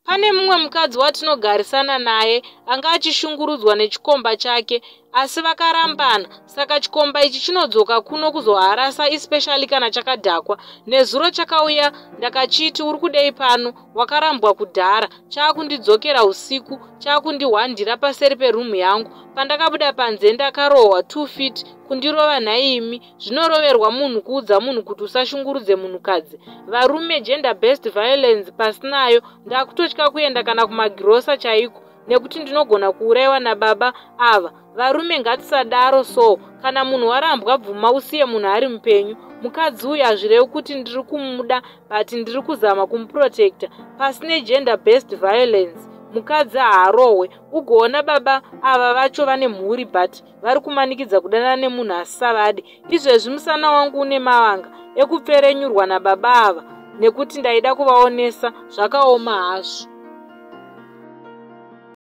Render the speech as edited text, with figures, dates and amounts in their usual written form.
Pane mumwe mukadzi watinogarisana naye anga achishungurudzwa nechikomba chake asi vakarambana, saka chikomba ichi chinodzoka kuno kuzoharasa, especially kana chakadhakwa. Nezuro chakauya, ndakachiti, "Uri kudei pano? Wakarambwa kudhara." Chaakundidzokera usiku, chaakundihwandira paseri perumu yangu. Pandakabuda panze ndakarohwa 2 feet. Kundirova nhaimi, zvinoroverwa munhu kuudza munhu kuti usashungurudze munhukadzi? Varume, gender based violence pasinayo. Ndakutotya kuenda kana kumagirosa chaiko nekuti ndinogona kuurayiwa nababa ava. Varume, ngatisadaro. So kana munhu warambwa, bvuma usiye munhu ari mupenyu. Mukadzi uyu hazvirevi kuti ndiri kumuda, but ndiri kuzama kumuprotecta. Pasine gender based violence, mukadzi haarohwe. Ugoona baba ava vacho vane mhuri, but vari kumanikidza kudanana nemunhu asisavade. Izvezvi musana wangu une mavanga ekupferenyurwa nababa ava nekuti ndaida kuvaonesa. Zvakaoma hazvo.